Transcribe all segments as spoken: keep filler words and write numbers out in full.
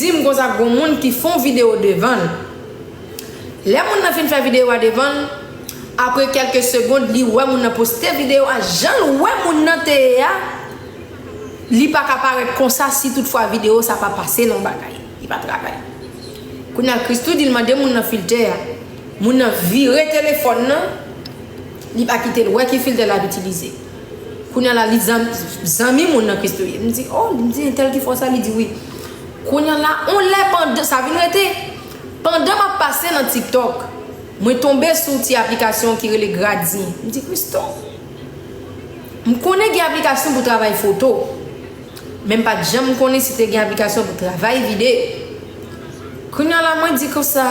Di m konsa, gon moun ki fè yon videyo devan l. Lè moun nan fin fè videyo a devan l, apre kèlke segond, li wè moun nan poste videyo a, jan l wè moun nan te ye a, li pa ka parèt konsa si toutfwa videyo sa pa pase nan bagay. Li pa travay. Kounye a, Christoo di l mande moun nan filtè a. Moun nan vire telefòn nan, li pa kite l wè ki filtè l ap itilize. Kounye a la, li zanmi moun nan Christoo ye. M di, oh, m di, entèl ki fè w sa, li di wi. Kounye a la, on lè pandan, sa vin rete, pandan m ap pase nan TikTok, mwen tonbe sou ti aplikasyon ki rele Gradyin. M di, Christoo, m konnen gen aplikasyon pou travay foto, men m pa t janm konnen si te gen aplikasyon pou travay videyo. Kounye a la, mwen di konsa,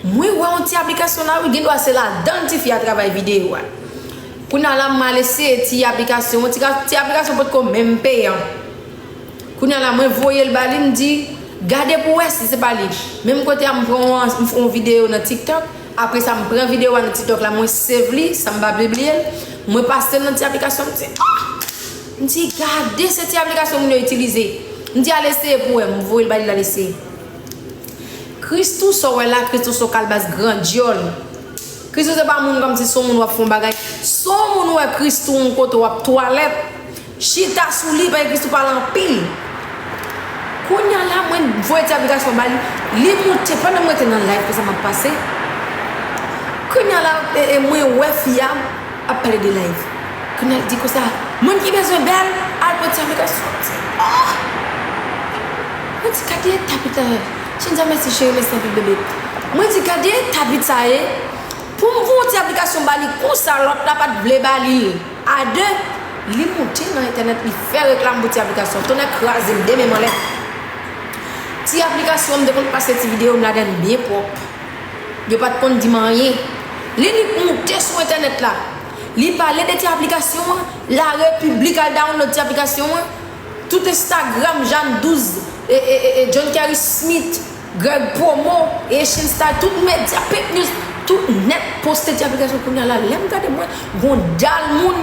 mwen wè yon ti aplikasyon la, wi, gen dwa se ladan l tifi a travay videyo a. Kounye a la, m al eseye ti aplikasyon, ti, ti aplikasyon potko menm peyan. Kounye a la, mwen voye l ba li, m di, gade pou w wè si se pa li. Menm kote a, m pran yon, m fè yon videyo nan TikTok. Apre sa, m pran videyo a nan TikTok la, mwen save li, san m pa blibliye l. Mwen pase l nan ti aplikasyon, m di, ah! M di, gade se ti aplikasyon moun yo itilize. M di, al eseye pou w wè, m voye l ba li, l al eseye. Christoo sa w wè la, Christoo se yon kalbas grandyòl. Christoo se pa moun kòmsi se yon moun w ap fè yon bagay. Se yon moun w wè Christoo yon kote w ap twalèt, chita sou li, paske Christoo pale anpil. Kounye a la, mwen voye ti aplikasyon ba li. Li moute pandan mwen te nan live, konsa m ap pase. Kounye a la, e, e, mwen wè fi a ap pale de live. Kounye a l di konsa, moun ki bezwen bèl, al pran ti aplikasyon. M di, oh! Mwen di, gade tapita. Chinza, mèsi cheri, mèsi anpil bebe. Mwen di, gade tapita ye. Pou m voye ti aplikasyon ba li konsa, lòt la pa t vle ba li. A de, li moute nan entènèt, li fè reklam pou ti aplikasyon. Tonnè kraze m, de men m anlè. Ti aplikasyon, m te konn pase ti videyo m ladan l byen pwòp. Yo pa t konn di m anyen. Li, li moute sou entènèt la. Li pale de ti aplikasyon an, la repiblik al download ti aplikasyon an. Tout Instagram, Jeanne douz, e, e, e, e, John Kerry Smith, Greg Promo, Haitian Style, tout medya, Pink News, tout nèt poste ti aplikasyon. Kounye a la, lè m gade mwen, gon dal moun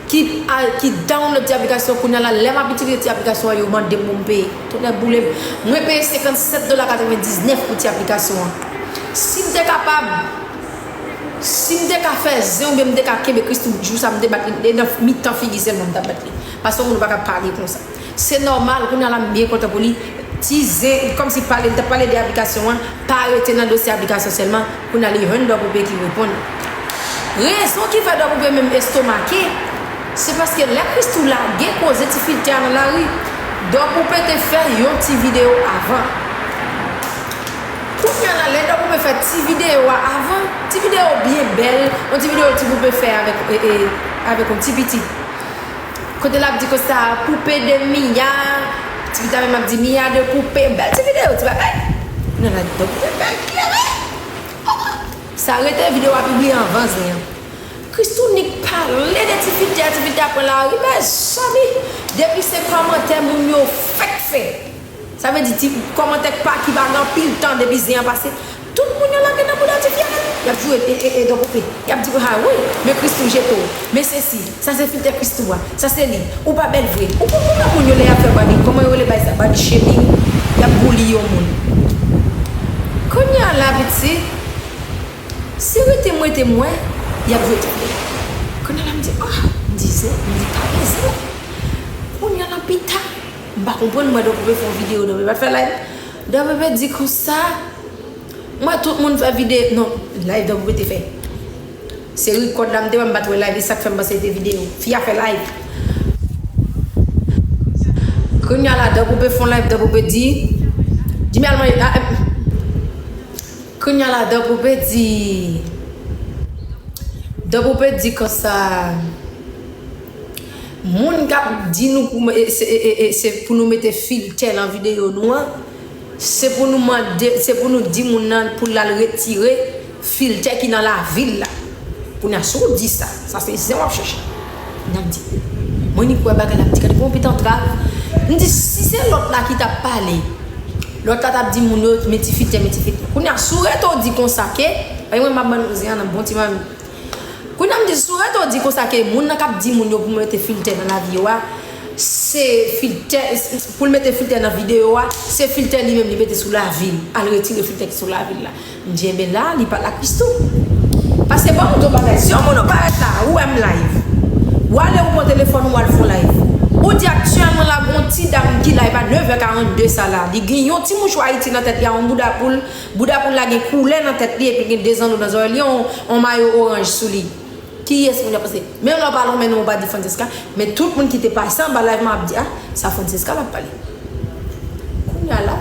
ki, a, ki download ti aplikasyon. Kounye a la, lè m ap itilize ti aplikasyon an, yo mande m pou m peye. Tonnè boule m. Mwen peye senkannsèt dola katrevendiznèf pou ti aplikasyon an. Si m te kapab, si m te ka fè zen oubyen m te ka kenbe Christoo jou sa, m te bat li, e nan mitan figi sèlman m t ap bat li. Paske yon moun pa ka pale konsa. Se nòmal, kounye a la m byen kontan pou li. Ti zen, kòmsi pale, li t ap pale de aplikasyon an, pa rete nan dosye aplikasyon sèlman, kounye a li jwenn Dò Poupe ki reponn. Rezon ki fè Dò Poupe menm estomake, se paske lè Christoo lage koze ti filtè a nan lari, Dò Poupe te fè yon ti videyo avan. Kounye a la, lè Dò Poupe fè ti videyo a avan, ti videyo byen bèl, yon ti videyo Ti Poupe fè avèk, e, e, avèk yon ti pitit. Kote l ap di konsa, poupe de Mia. Ti pitit la menm ap di, Mia de poupe. Bèl ti videyo, ti bagay. Nan la, Dò Poupe bèl klere. Sa rete videyo a pibliye anvan zen an. Christoo nik pale de ti filtè, ti filtè a pran lari, mezanmi. Depi se kòmantè moun yo fèk fè. Sa vle di ti kòmantè k pa, ki pa gen anpil tan depi zen an pase. Tout moun yo lage nan bouda tifi a, y ap joure, e, e, e, Dò Poupe. Y ap di, ha, wi, men Christoo jete w. Men sesi, sa se filtè Christoo a. Sa se li. Ou pa bèl vre. Ou konprann moun yo lè y ap fè body, kòman yo rele bagay sa, body shaming? Y ap bouli yon moun. Kounye a la, pitit, si rete m rete m wè, y ap jwe ti filtè. Kounye a la, m di, ah, m di, zen, m di, pa gen zen. Kounye a la, pita, m pa konprann, mwen, Dò Poupe fè yon videyo, Dò Poupe pa t fè live. Dò Poupe di konsa, mwen, tout moun fè videyo, non, live Dò Poupe te fè. Se rekòd la, m te wè, m pa t wè live, e sa k fè m panse te videyo. Fi a fè live. Kounye a la, Dò Poupe fè yon live, Dò Poupe di, Jimmy al manje, ah, eh. Kounye a la, Dò Poupe di, Dò Poupe di konsa, moun k ap di nou pou, e, se, e, e, e, se pou nou mete filtè nan videyo nou an, se pou nou mande, se pou nou di moun nan pou l al retire filtè ki nan lavi l la. Kounye a, si w di sa, sa se zen w ap chèche. N ap di, mwen ni kwè bagay l ap di, gade konbyen antrav. M di, si se lòt la ki t ap pale, lòt la t ap di moun yo, men ti filtè, men ti filtè. Kounye a, si w rete w di konsa ke, e mwen m ap ban nou zen an nan bon ti manmi. Kounye a m di, si w rete w di konsa ke moun nan k ap di moun yo pou mete filtè nan lavi yo a, Se filtè, pou l mete filtè nan videyo a, se filtè li menm li mete sou lavi l. Al retire filtè ki sou lavi l la. M di, enben la, li pa la Christoo. Paske ban m di w bagay, si yon moun ou parèt la, ou wè m live. Ou ale ou pran telefòn ou al fè yon live. Ou di aktyèlman la, gon ti dam ki live a nèv è karannde sa la. Li gen yon ti mouchwa Ayiti nan tèt li a, yon bouda poul. Bouda poul la gen koulè nan tèt li, epi l gen de zanno nan zòrèy li, yon, yon mayo oranj sou li. Kiyès moun yo panse? Menm lè w pa lonmen non, ou pa di Francesca, men tout moun ki te pase anba live mwen ap di, ah, sa Francesca l ap pale. Kounye a la,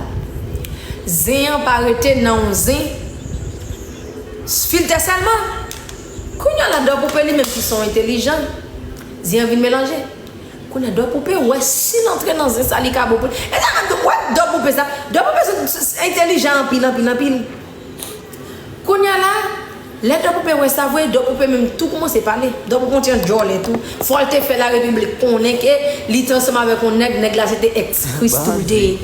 zen an pa rete nan yon zen filtè sèlman. Kounye a la, Dò Poupe li menm ki se yon entèlijan, zen an vin melanje. Kounye a, Dò Poupe wè si l antre nan zen sa, li ka bon pou li. E sa menm tou, wè Dò Poupe sa, Dò Poupe se, se, se entèlijan anpil, anpil, anpil. Kounye a la, lè Dò Poupe wè sa vre, Dò Poupe menm tou kòmanse pale. Dò Poupe yon ti jan djòlè tou. Fò l te fè Larepiblik konnen ke li te ansanm avèk yon nèg, nèg la se te ex Christoo l te ye.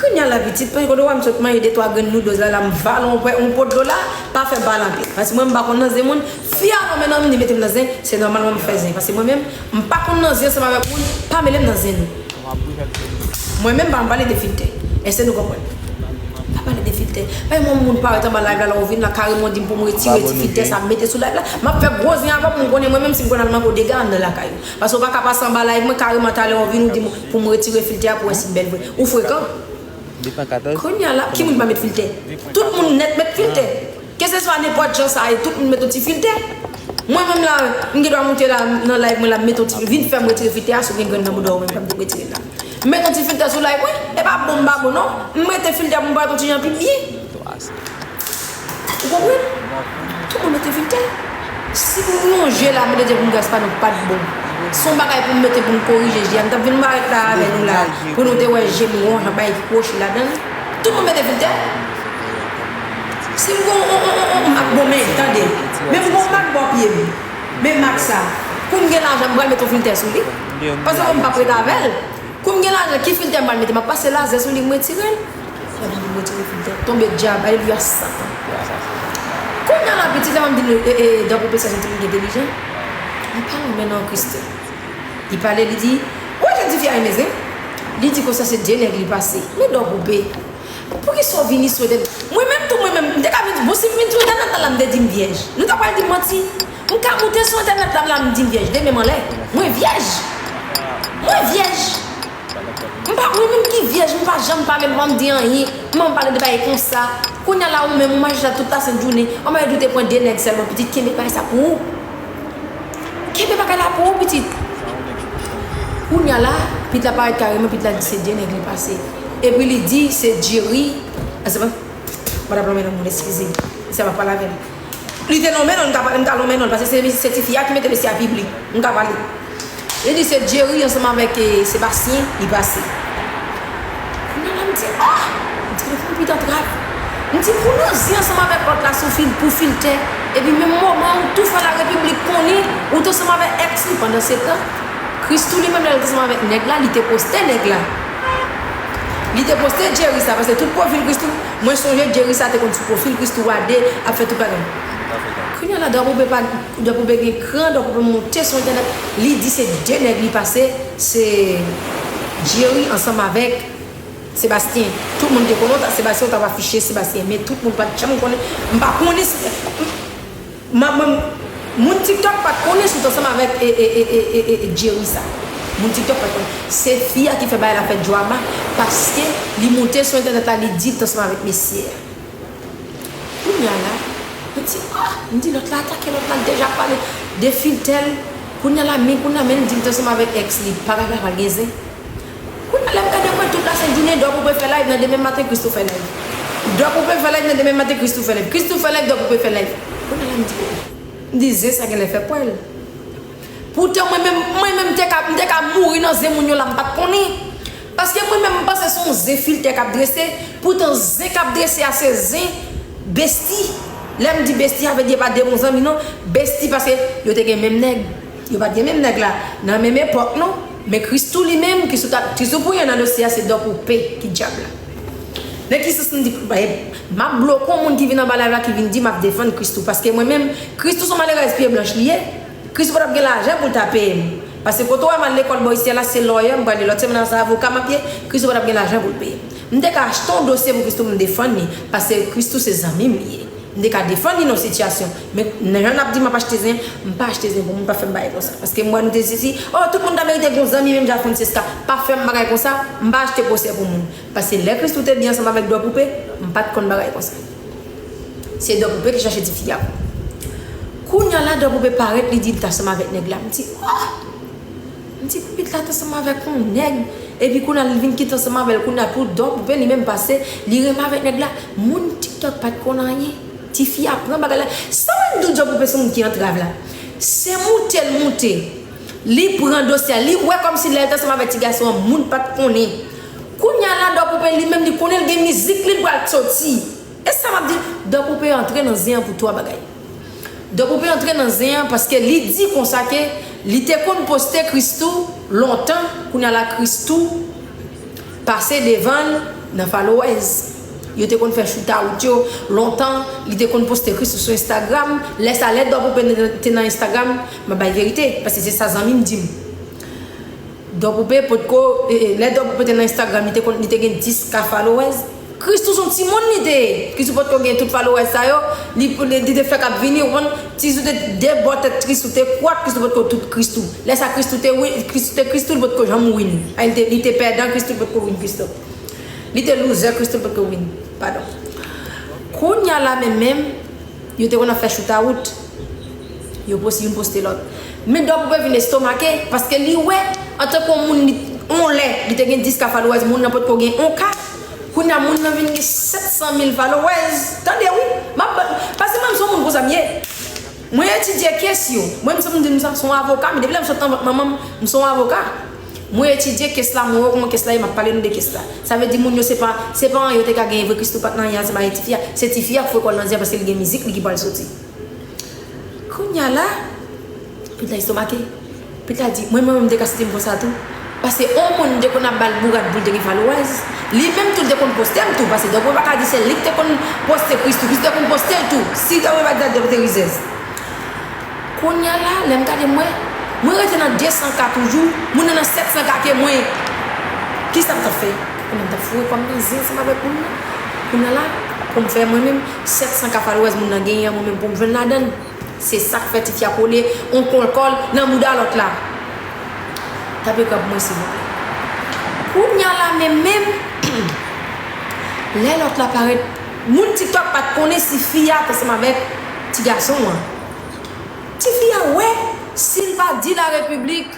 Kounye a la pitit, pandan kote w wè m sot manje de twa grenn noodles la, la m vale yon pwè, yon po dlo la, pa fè m pale anpil. Paske mwen m pa konn nan zen moun, fi a lonmen nan m, li mete m nan zen, se nòmalman m fè zen. Paske mwen menm, m pa konn nan zen ansanm avèk moun, pa mele m nan zen nou. Mwen menm, pa m pale de filtè. Èske nou konprann? Pa pale de filtè. Pa yon moun parèt anba live la, lè w vin la, kareman w di m pou m retire ti filtè sa m mete sou live la. M ap fè gwo zen avè w pou m konnen mwen menm si m konn al manke w dega anndan lakay ou. Paske w pa ka pase anba live mwen, kareman talè w vin ou di m pou m retire filtè a pou w wè si m bèl vre. Ou frekan. Kounye a la, ki moun ki pa met filtè? Tout moun nèt met filtè. Keseswa nenpòt jan sa ye, tout moun met yon ti filtè. Mwen menm la, m gen dwa moute la nan live mwen la, m met yon ti, vin fè m retire filtè a, si w gen grenn nan bouda w menm, fè m retire l la. M met yon ti filtè sou live mwen, e pa bon m pa bon non. M mete filtè pou m parèt yon ti jan pi byen. Ou konprann? Tout moun mete filtè. Si pou m lonje la, mande Dye pou m gras pa nou pa t bon. Se yon bagay pou m mete pou m korije je a. M t ap vin parèt la avè nou la, pou nou te wè je m wonjan bagay ki kwochi ladan l. Tout moun mete filtè. Si m gon on, on, on, on mak bon, men tande. Men m gon mak bò pye m. Men mak sa. Kou m gen lajan, m pral met yon filtè sou li. Paske m p ap ret avè l. Kou m gen lajan, ki filtè m pral mete? M ap pase lazè sou li, m retire l. Lè m retire filtè, tonbe dyab, alelouya, Satan. Kounye a la, pitit la, m di nou, e, e, Dò Poupe sa, se yon timoun ki entèlijan. Li pa lonmen non Christoo. Li pale, li di, ou wè jan tifi a renmen zen? Li di konsa se de nèg li pase. Men Dò Poupe, poukisa w vini sou entènèt? Mwen menm tou, mwen menm, m te ka vin di, bon, si m vin sou entènèt la, m te di m vyèj. Nou ta pral di m manti. M ka moute sou entènèt la, m la, m di m vyèj. Demen m anlè. Mwen vyèj. Mwen vyèj. M pa, mwen menm ki vyèj, m pa janm pale, m pa janm di anyen. M pa pale de bagay konsa. Kounye a la, ou menm, ou mache la tout lasent jounen. Ou mari di w te pran de nèg sèlman, pitit, kenbe bagay sa pou ou. Kenbe bagay la pou ou, pitit. Kounye a la, pitit la parèt kareman, pitit la di se de nèg li pase. Epi li di se Jerry. Ah, se pa, madam Lomé nan moun, eskize. Se pa pale avè l. Li te lonmen non, m ka pale, m ka lonmen non, paske se, se tifi a ki mete mesye a piblik. M ka pale. Li di se Jerry ansanm avèk, eh, Sebastien, li pase. Kounye a la m di, ah! M di, "Gade pou m pit antrav." M di, "Pou nou zi ansanm avèk lòt la sou fil, pou filtè. Epi menm moman, ou tou fè Larepiblik konnen, ou t ansanm avèk ex li pandan setan." Christoo li menm, lè l t ansanm avèk nèg la, li te poste nèg la. Li te poste Jerry sa, paske tout pwofil Christoo, mwen sonje Jerry sa te konn sou pwofil Christoo a de, ap fè tout bagay. Kounye a la, Dò Poupe pa, Dò Poupe gen kran, Dò Poupe monte sou entènèt, li di se de nèg li pase, se Jerry ansanm avèk Sebastien. Tout moun te konnen, Sebastien, ou t ap afiche Sebastien, men tout moun pa t janm konnen, m pa konnen si, m, m, m, moun TikTok pa t konnen si w t ansanm avèk, e, e, Jerry sa. Moun TikTok pa t konnen. Se fi a ki fè bagay la fè drama, paske li monte sou entènèt la, li di l t ansanm avèk mesye a. Kounye a la, mwen di, ah, m di lòt la atake lòt la, l deja pale de filtè l. Kounye a la, men kounye a, men l di l t ansanm avèk ex li, pa ka pa gen zen. Kounye a la, m gade mwen tout lasent jounen, Dò Poupe fè live nan demen maten, Christoo fè live. Dò Poupe fè live nan demen maten, Christoo fè live. Christoo fè live, Dò Poupe fè live. Kounye a la, m di, oh, m di, zen sa genlè fè pwèl. Poutan mwen menm, mwen menm m te ka, m te ka mouri nan zen moun yo la, m pa t konnen. Paske mwen menm m panse se yon zen filtè k ap drese, poutan zen k ap drese a se zen besti. Lè m di besti, sa vle di e pa de bon zanmi non, besti paske yo te gen menm nèg. Yo pa t gen menm nèg la nan menm epòk non. Men Christoo li menm, ki sou ta, ki sou pou yon nan dosye a, se Dò Poupe ki dyab la. Nan ki sans m di, m ap bloke yon moun ki vin anba live la, ki vin di m ap defann Christoo, paske mwen menm, Christoo se yon malerèz pye blanch li ye. Christoo pa t ap gen lajan pou l ta peye m. Paske kote w wè m al lekòl bò isi a la, se lawyer m pral ye. Lòt semèn nan, se avoka m ap ye. Christoo pa t ap gen lajan pou l peye m. M te ka achte yon dosye pou Christoo pou m defann li, paske Christoo se zanmi m li ye. M te ka defann li nan yon sitiyasyon. Men nan jan n ap di m ap achte zen, m pa achte zen pou moun, pa fè m bagay konsa. Paske m wè nou te sezi, oh, tout moun ta merite gen yon zanmi menm jan ak Francesca. Pa fè m bagay konsa, m pa achte pwosè pou moun. Paske lè Christoo te byen ansanm avèk Dò Poupe, m pa t konn bagay konsa. Se Dò Poupe ki chache tifi a. Kounye a la, Dò Poupe parèt, li di l t ansanm avèk nèg la. M di, oh! M di, pitit la t ansanm avèk yon nèg. Epi kounye a, li vin kite ansanm avè l. Kounye a, pou Dò Poupe li menm pase, li renmen avèk nèg la. Moun TikTok pa t konn anyen. Tifi a pran bagay la. Sa w di Dò Poupe se moun ki antrav la? Se moute l moute. Li pran dosye a. Li wè kòmsi lè l t ansanm avèk ti gason an, moun pa t konnen. Kounye a la, Dò Poupe li menm, li konnen l gen mizik li, l pral soti. E sa m ap di, Dò Poupe antre nan zen an pou twa bagay. Dò Poupe antre nan zen an paske li di konsa ke li te konn poste Christoo lontan, kounye a la Christoo pase devan l nan followers. Yo te konn fè shoot out yo lontan, li te konn poste Christoo sou Instagram. Lè sa, lè Dò Poupe te nan Instagram, m ap bay verite, paske se sa zanmi m di m. Dò Poupe potko, e, e, lè Dò Poupe te nan Instagram, li te konn, li te gen dis K followers. Christoo se yon timoun li te ye. Christoo potko gen tout followers sa yo. Li, li, li te fèk ap vini, ou konn, Christoo te de bò tèt Christoo te kwak, Christoo potko tout Christoo. Lè sa Christoo te win, Christoo te Christoo, li potko janm win. A, li te, li te pèdan Christoo, li potko win Christoo. Li te loser Christoo, li potko win. Padon. Kounye a la menm menm, yo te konn ap fè shoot out. Yo poste youn poste lòt. Men Dò Poupe vin estomake, paske li wè, antanke yon moun, li, yon lè, li te gen dis K followers, moun nan potko gen yon K. Kounye a, moun nan vin gen sèt san mil followers. Tande, wi. M ap, paske mwen, m se yon moun konsa m ye. Mwen etidye kes yo. Mwen, m se moun di m sa, se yon avoka, men depi lè m sot nan vant manman m, m se yon avoka. Mwen etidye kes la, mwen wè kòman kes la ye, m ap pale nou de kes la. Sa vle di moun yo se pa, se pa anyen yo te ka genyen vre, Christoo pa t nan anyen ansanm avèk tifi a. Se tifi a k foure kò l nan zen an paske li gen mizik li ki pral soti. Kounye a la, pitit la estomake. Pitit la di, mwen menm m te ka santi m konsa tou. Paske yon moun m te konn ap ba l bourad pou l te gen followers. Li menm tou l te konn poste m tou, paske Dò Poupe pa ka di se li k te konn poste Christoo, Christoo te konn poste l tou. Si Dò Poupe pa t di sa, Dò Poupe te rizèz. Kounye a la, lè m gade mwen, mwen rete nan de san K toujou, moun nan nan sèt san K ke mwen. Kisa m t ap fè? Kounye a m t ap foure kò m nan zen ansanm avèk moun nan. Kounye a la, pou m fè mwen menm, sèt san K followers moun nan genyen an, mwen menm pou m jwenn ladan l. Se sa k fè tifi a kole yon konkòl nan bouda lòt la. Tape krab mwen, silvouplè. Kounye a la menm menm, lè lòt la parèt, moun TikTok pa t konnen si fi a t ansanm avèk ti gason an. Tifi a wè, si l pa di larepiblik,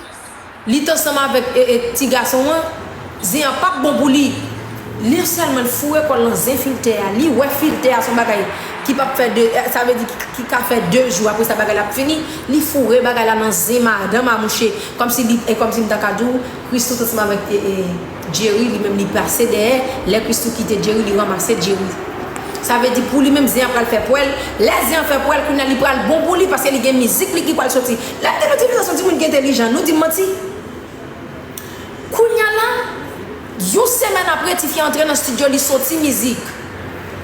li t ansanm avèk, e, e, ti gason an, zen an p ap bon pou li. Li sèlman l foure kò l nan zen filtè a. Li wè filtè a se yon bagay ki p ap fè de, sa vle di ki, ki ka fè de jou, apre sa bagay la ap fini. Li foure bagay la nan zen madanm a mouche. Kòmsi li, e kòmsi m ta ka di w, Christoo t ansanm avèk, e, e, Jerry, li menm li pase dèyè. Lè Christoo kite Jerry, li ranmase Jerry. Sa vle di pou li menm, zen an pral fè pwèl. Lè zen an fè pwèl, kounye a li pral bon pou li, paske li gen mizik li ki pral soti. Lè m te di nou tifi sa se yon timoun ki entèlijan, nou di m manti. Kounye a la, yon semèn apre, tifi a antre nan estidyo, li soti mizik.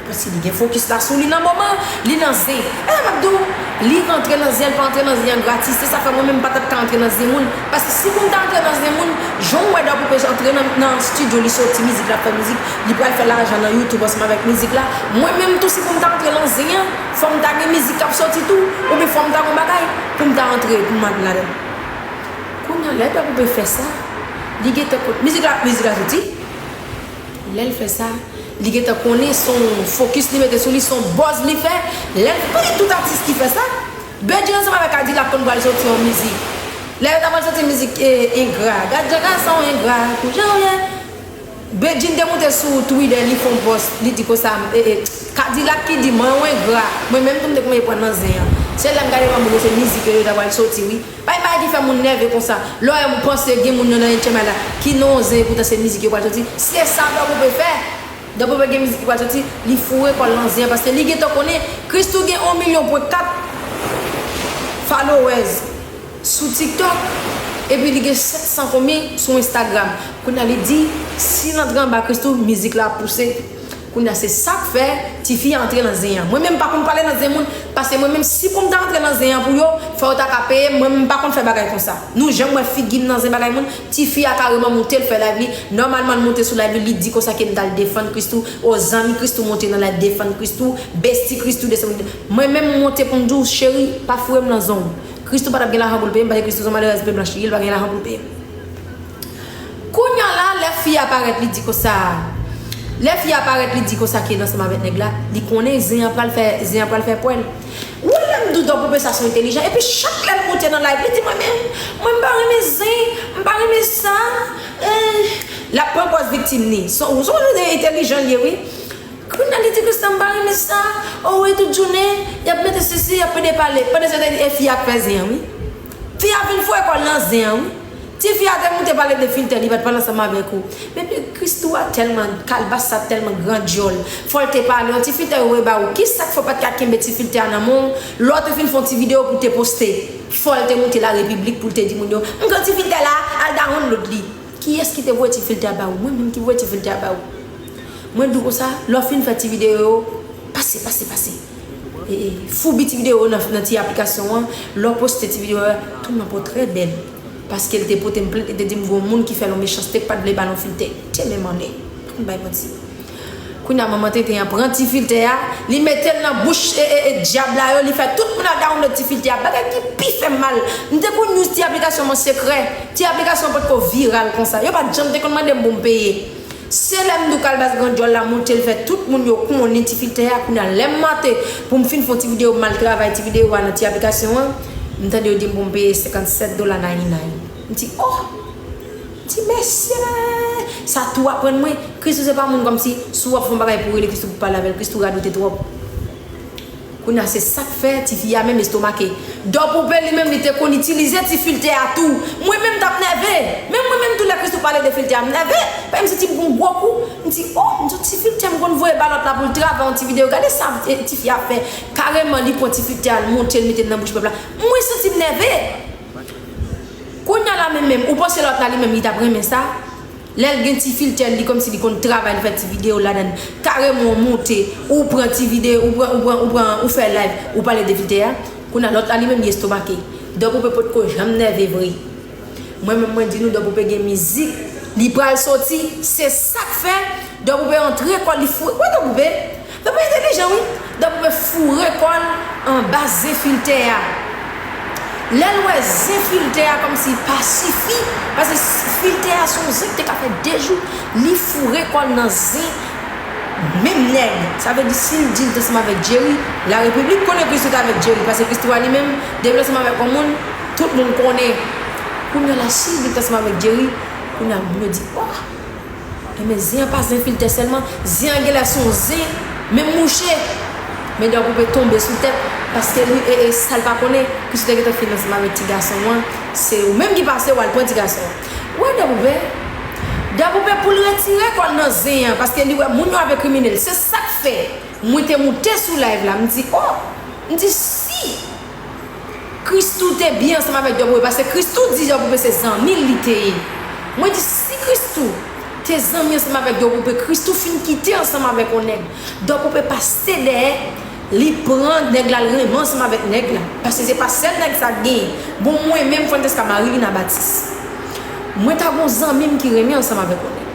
Paske li gen fokis la sou li nan moman, li nan zen. E sa m ap di w, li rantre nan zen, li pa antre nan zen an gratis. Se sa fè mwen menm m pa t ap ka antre nan zen moun. Paske si pou m ta antre nan zen moun, jan w wè Dò Poupe antre nan, nan estidyo, li soti mizik, l ap fè mizik, li pral fè lajan nan YouTube ansanm avèk mizik la. Mwen menm tou, si pou m ta antre nan zen an, fò m ta gen mizik k ap soti tou, oubyen fò m ta gen yon bagay pou m ta antre, pou m antre ladan l. Kounye a, lè Dò Poupe fè sa, li gentan konn, mizik la, mizik la soti. Lè l fè sa, li gentan konnen se yon fokis li mete sou li, se yon buzz li fè. Lè l fè tout atis ki fè sa, Bedjine ansanm avèk Kadilak konn pral soti yon mizik. Lè yo ta pral soti mizik, e, Engra. Gad jan gason engra, pou jan w ye. Bedjine te moute sou Twitter, li fè yon post, li di konsa, e, e, Kadilak ki di, mwen yon engra. Mwen menm tou m te konn pran nan zen an. Se lè m gade m ap di se mizik yo, yo ta pral soti, wi. Pa gen bagay ki fè moun nève konsa. Lè w panse gen moun yo nan H M I la ki nan yon zen, epoutan se mizik yo pral soti. Se sa Dò Poupe fè. Dò Poupe gen mizik ki pral soti, li foure kò l nan zen an, paske li gentan konnen Christoo gen yon milyon pwen kat followers sou TikTok, epi li gen sèt san konbyen sou Instagram. Kounye a li di, si l antre anba Christoo, mizik la ap pouse. Kounye a se sa k fè tifi a antre nan zen an. Mwen menm m pa konn pale nan zen moun, paske mwen menm si pou m ta antre nan zen an pou yo, Fò w ta ka peye m, mwen m pa konn fè bagay konsa. Nou janm wè figi m nan zen bagay moun, tifi a kareman moute l fè live li. Nòmalman l moute sou live li, li di konsa ke m t al defann Christoo. O zanmi Christoo monte nan live defann Christoo, besti Christoo desann. Mwen menm m monte pou m di w, cheri, pa foure m nan zen w. Christoo pa t ap gen lajan pou l peye m, paske Christoo se yon malerèz pe blanch li ye, li pa gen lajan pou l peye m. Kounye a la, lè fi a parèt, li di konsa, lè fi a parèt, li di konsa ke l ansanm avèk nèg la, li konnen zen an pral fè, zen an pral fè pwèl. Ou wè lè m di w Dòpoupe sa se yon entèlijan, epi chak lè l moute nan live, li di mwen menm, mwen m pa renmen zen, m pa renmen sa, eh, l ap pran pòz viktim li. Se yon, se yon entèlijan l ye wi. Kounye a li di Christoo m pa renmen sa, o wi tout jounen, y ap mete sesi, y ap pede pale. Pandan se tan e fi a k fè zen an wi. Fi a vin foure kò l nan zen an wi. Tifi a te moute pale de filtè, li pa t pale ansanm avèk ou. Men Christoo a tèlman, kalbas sa tèlman gran djòl. Fò l te pale, yon ti filtè yo voye ba ou. Kisa k fè w pa t ka kenbe ti filtè a nan men w? Lè w te fin fè yon ti videyo pou w te poste, fò l te moute la repiblik pou l te di moun yo, m gen yon ti filtè la, al download li. Kiyès ki te voye ti filtè a ba ou? Mwen menm ki voye ti filtè a ba ou. Mwen di w konsa, lè w fin fè ti videyo yo, pase, pase, pase. E, e, foubi ti videyo yo nan, nan ti aplikasyon an, lè w poste ti videyo a, tout nan po trè bèl. Paske l te pote m plent, li te di m gon moun ki fè l yon mechanste, k pa t vle ba l yon filtè. Te men mannen. Pa konn bay manti. Kounye a manman tenten an pran ti filtè a, li mete l nan bouch e, e, e dyab la yo, li fè tout moun al download ti filtè a. Bagay ki pi fè m mal. M te konn use ti aplikasyon mwen sekrè. Ti aplikasyon an potko viral konsa. Yo pa t janm te konn mande m pou m peye. Se lè m di w kalbas gran djòl la monte, l fè tout moun yo konnen ti filtè a. Kounye a lè m monte pou m fin fè yon ti videyo, m al travay ti videyo a nan ti aplikasyon an, m tande yo di m pou m peye senkannsèt dola nayi nayi. M di, oh! M di, mesye! Sa tou aprann mwen, Christoo se pa moun kòmsi, si w ap fè yon bagay pou rele Christoo pou pale avè l, Christoo radote twòp. Kounye a se sa k fè tifi a menm estomake. Dòpoupe li menm li te konn itilize ti filtè a tou. Mwen menm m t ap nève. Menm mwen menm tou lè Christoo pale de filtè a, m nève. Paske m santi m pran gwo kou. M di, oh, m di, ti filtè m konn voye ba lòt la pou l travay yon ti videyo. Gade sa, eh, tifi a fè. Kareman, li pran ti filtè a, l monte, l mete l nan bouch pèp la. Mwen santi m nève. Kounye a la menm menm, ou panse lòt la li menm li t ap renmen sa? Lè l gen ti filtè l, li kòmsi li konn travay, li fè ti videyo ladan l. Kareman ou monte, ou pran ti videyo, ou pran, ou pran, ou pran, ou fè live, ou pale de filtè a. Kounye a lòt la li menm li estomake. Dòpoupe potko janm nève vre. Mwen menm mwen di nou Dòpoupe gen mizik, li pral soti, se sa k fè Dòpoupe antre kò l, li foure, wè Dòpoupe? Dòpoupe entèlijan wi. Dòpoupe foure kò l anba zen filtè a. Lè l wè zen filtè a kòmsi pa sifi, paske filtè a se yon zen ki te ka fè de jou, li foure kò l nan zen menm nèg. Sa vle di si l di l t ansanm avèk Jerry, larepiblik konnen Christoo t avèk Jerry, paske Christoo a li menm, depi l ansanm avèk yon moun, tout moun konnen. Kounye a la, si l di l t ansanm avèk Jerry, kounye a moun yo di, oh! Enben, zen an pa zen filtè sèlman, zen an genlè se yon zen, menm mouche. Men Dòpoupe tonbe sou tèt, paske li, e, e, sa l pa konnen, Christoo te gentan fin ansanm avèk ti gason an, se ou menm ki pase w al pran ti gason an. Ou wè Dòpoupe, Dòpoupe pou l retire kò l nan zen an, paske li wè moun yo ap enkrimine l. Se sa k fè, mwen te moute sou live la, m di, oh, m di, si Christoo te byen ansanm avèk Dòpoupe, paske Christoo di Dòpoupe se zanmi l li te ye. Mwen di, si Christoo te zanmi ansanm avèk Dòpoupe, Christoo fin kite ansanm avèk yon nèg, Dòpoupe pase dèyè, li pran nèg la, l renmen ansanm avèk nèg la. Paske se pa sèl nèg sa k genyen. Bon, mwen menm, Francesca Marilina Baptiste, mwen ta gon zanmi m ki renmen ansanm avèk yon nèg.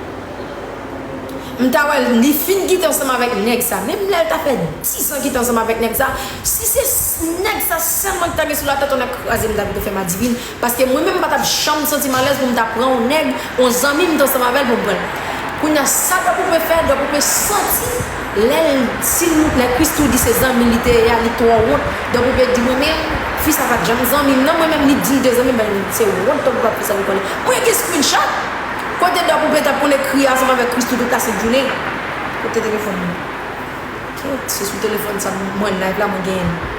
M ta wè l, li fin kite ansanm avèk nèg sa. Menm lè l ta fè dis an kite ansanm avèk nèg sa, si se s-, nèg sa sèlman ki ta gen sou latèt, on nèg kraze m ta pito fè m adivin. Paske mwen menm m pa t ap janm santi m alèz pou m ta pran on nèg, on zanmi m t ansanm avè l pou m pran l. Kounye a, sa Dòpoupe fè, Dòpoupe santi lè l, si l, lè Christoo di se zanmi l li te ye a, li twò wont. Dòpoupe di mwen menm, fi sa pa t janm zanmi m non, mwen menm li di l te zanmi m, ben se wont Dòpoupe ap fè sa li konnen. Mwen gen screenshot! Kote Dòpoupe t ap konn ekri ansanm avèk Christoo tout lasent jounen? Kote telefòn mwen? Kèt, se sou telefòn sa mwen live la mwen genyen l.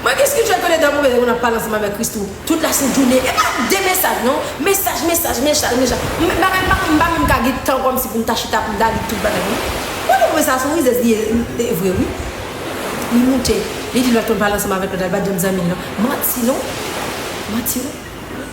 Mwen gen screenshot kote Dòpoupe te konn ap pale ansanm avèk Christoo tout lasent jounen. E pa de mesaj non. Mesaj, mesaj, mesaj, mesaj. M, bagay m pa, m pa menm ka gen tan kòmsi pou m ta chita pou m ta li tout bagay non. Mwen Dòpoupe sa se yon rizèz li ye, e vre wi. Li moute, li di lòt konn pale ansanm avèk lòt la, li pa t janm zanmi l non. Manti non. Manti wi.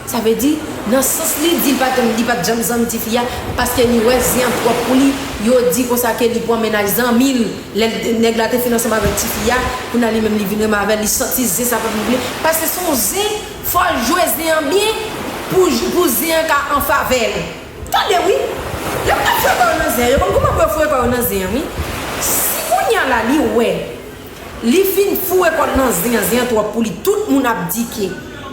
Sa vle di, nan sans li di, li pa t, li pa t janm zanmi tifi a, paske li wè zen an twòp pou li. Yo di konsa ke li pran mennaj zanmi l. Lè nèg la te fin ansanm avèk tifi a, kounye a li menm li vin renmen avè l, li santi zen sa pa t bon pou li. Paske se yon zen, fò l jwe zen an byen pou, pou zen an ka an favè l. Tande wi, lè moun ap foure kò yo nan zen an, yo konn kouman pou yo foure kò yo nan zen an wi. Si kounye a la li wè, li fin foure kò l nan zen an, zen an twòp pou li. Tout moun ap di ke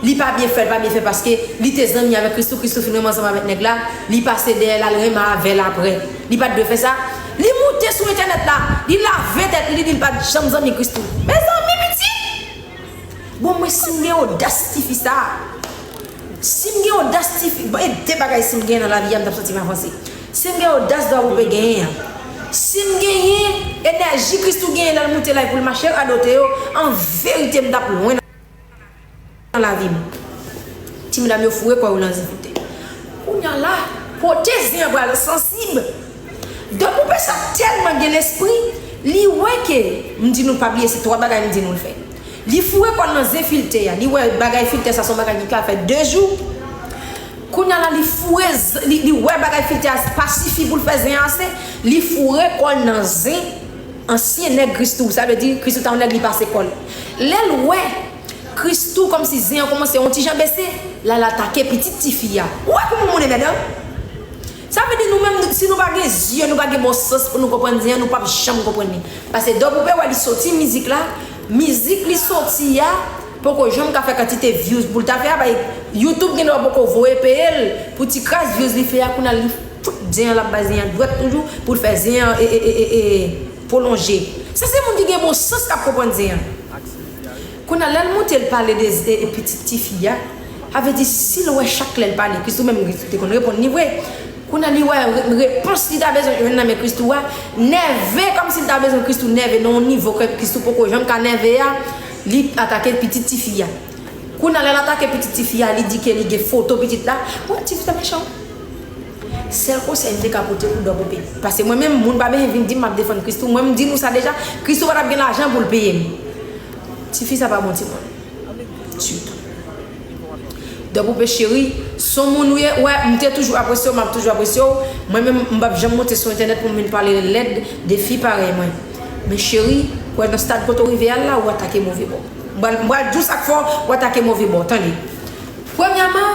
li pa byen fè, li pa byen fè paske li te zanmi avèk Christoo, Christoo fin renmen ansanm avèk nèg la, li pase dèyè l al renmen avè l aprè. Li pa t dwe fè sa. Li moute sou entènèt la, li lave tèt li, li di l pa t janm zanmi Christoo. Mezanmi pitit! Bon, mwen si m gen odas tifi sa, si m gen odas tifi, bon, e de bagay si m gen nan lavi a, m t ap santi m avanse. Si m gen odas Dwa Poupe genyen an, si m genyen enèji Christoo genyen lè l moute la pou l mache radote yo, an verite m t ap lwen nan lavi m. Ti medam yo foure kò yo nan zen filte. Kounye a la, kote zen an pral sansib. Dwa Poupe sa tèlman gen lespri, li wè ke, m di nou pa bliye, se twa bagay m di nou l fè. Li foure kò l nan zen filte a. Li wè bagay filte sa se yon bagay ki ka fè de jou. Kounye a la, li foure, z- li, li wè bagay filte a pa sifi pou l fè zen an ase. Li foure kò l nan zen ansyen nèg Christoo. Sa vle di, Christoo ta yon nèg li pase kò l. Lè l wè Christoo kòmsi zen an kòmanse yon ti jan bese, la l atake pitit tifi a. Ou wè kouman moun enmèdan? Sa vle di nou menm, si nou pa gen zye, nou pa gen bon sans pou nou konprann zen an, nou p ap janm konprann li. Paske Dwa Poupe wè li soti mizik la, mizik li soti a, poko janm ka fè kantite views pou l ta fè a, bay YouTube gendwa poko voye peye l pou ti kras views li fè a, kounye a li fout zen an, l ap bay zen an dwèt toujou pou l fè zen an e, e, e, e, e, pwolonje. Sa se moun ki gen bon sans k ap konprann zen an. Kounye a, lè l moute l pale de, de, de pitit tifi a, sa vle di si l wè chak lè l pale, Christoo menm Christoo te konn reponn li vre. Kounye a, li wè re- repons li ta bezwen jwenn nan men Christoo a, nève kòmsi l ta bezwen Christoo nève nan yon nivo ke Christoo poko janm ka nève a, li atake pitit tifi a. Kounye a, lè l atake pitit tifi a, li di ke li gen foto pitit la. Wè, tifi sa mechan. Sèl konsèy m te ka pote pou Dwa Poupe. Paske mwen menm, moun pa bezwen vin di m m ap defann Christoo. Mwen, m di nou sa deja, Christoo pa t ap gen lajan pou l peye m. Tifi sa pa bon timoun. Ditou. Dwa Poupe cheri, s on moun ou ye, wè, m te toujou apresye w, m ap toujou apresye w. Mwen menm, m p ap janm monte sou entènèt pou m vin pale lèd de fi parèy mwen. Men cheri, wè nan stad kote w rive a la, ou atake move bò. M pral, m pral di w sa k fè w atake move bò, tande. Premyèman,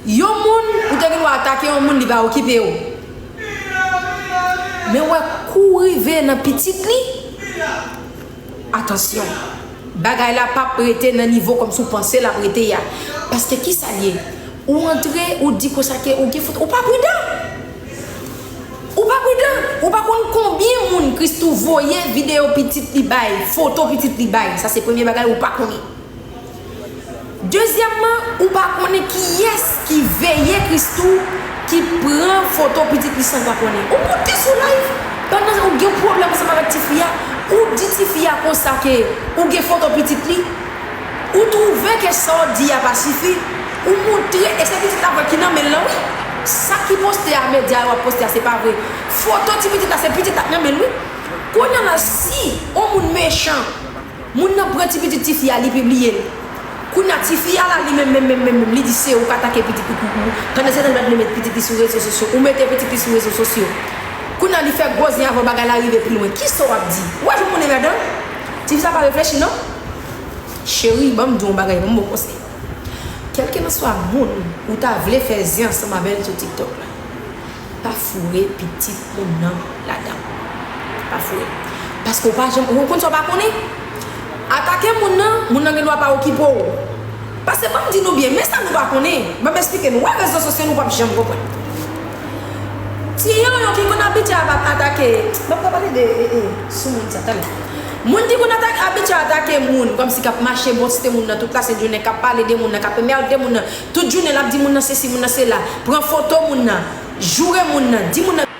yon moun, ou te gen dwa atake yon moun, li pa okipe w. Men wè, kou rive nan pitit li, atansyon. Bagay la p ap rete nan nivo kòmsi w panse l ap rete a. Paske kisa l ye? Ou antre, ou di konsa ke ou gen foto, ou pa pridan. Ou pa pridan. Ou pa konn konbyen moun Christoo voye videyo pitit li bay, foto pitit li bay. Sa se premye bagay ou pa konnen. Dezyèmman, ou pa konnen kiyès ki veye Christoo, ki pran foto pitit li san l pa konnen. Ou moute sou live pandan ou gen pwoblèm ansanm avèk tifi a, ou di tifi a konsa ke ou gen foto pitit li, ou twouve ke sa w di a pa sifi, ou moutre, e se pitit la vre ki nan men l lan wi. Sa ki poste a, medya yo ap poste a, se pa vre. Foto ti pitit la, se pitit la k nan men l wi. Kounye a la, si on moun mechan, moun nan pran ti pitit tifi a, li pibliye l. Kounye a, tifi a la, li menm, menm, menm, menm, menm, li di se ou k atake pitit li pou ou. Pandan se tan l pa t vle met pitit li sou rezo sosyo, ou mete pitit li sou rezo sosyo. Kounye a, li fè gwo zen avan bagay la rive pi lwen. Kisa w ap di? Ou wè jan moun enmèdan? Tifi sa pa reflechi non. Cheri, ban m di w yon bagay, ban m ba w konsèy. Kèlkelanswa moun ou ta vle fè zen ansanm avè l sou TikTok la, pa foure pitit moun nan ladan. Pa foure. Paske w pa janm, ou konn sa w pa konnen? Atake moun nan, moun nan gen dwa pa okipe w. Paske ban m di nou byen, men sa nou pa konnen. Ban m eksplike nou. Wè rezo sosyo nou p ap janm konprann. Ti yoyo ki konn abitye ap atake, ban m ka pale de, e, e, sou moun sa, tande. Moun ki konn atake, abitye atake moun, kòmsi k ap mache poste moun nan tout lasent jounen, k ap pale de moun nan, k ap enmède moun nan. Tout jounen l ap di moun nan sesi, moun nan sela, pran foto moun nan, joure moun nan, di moun nan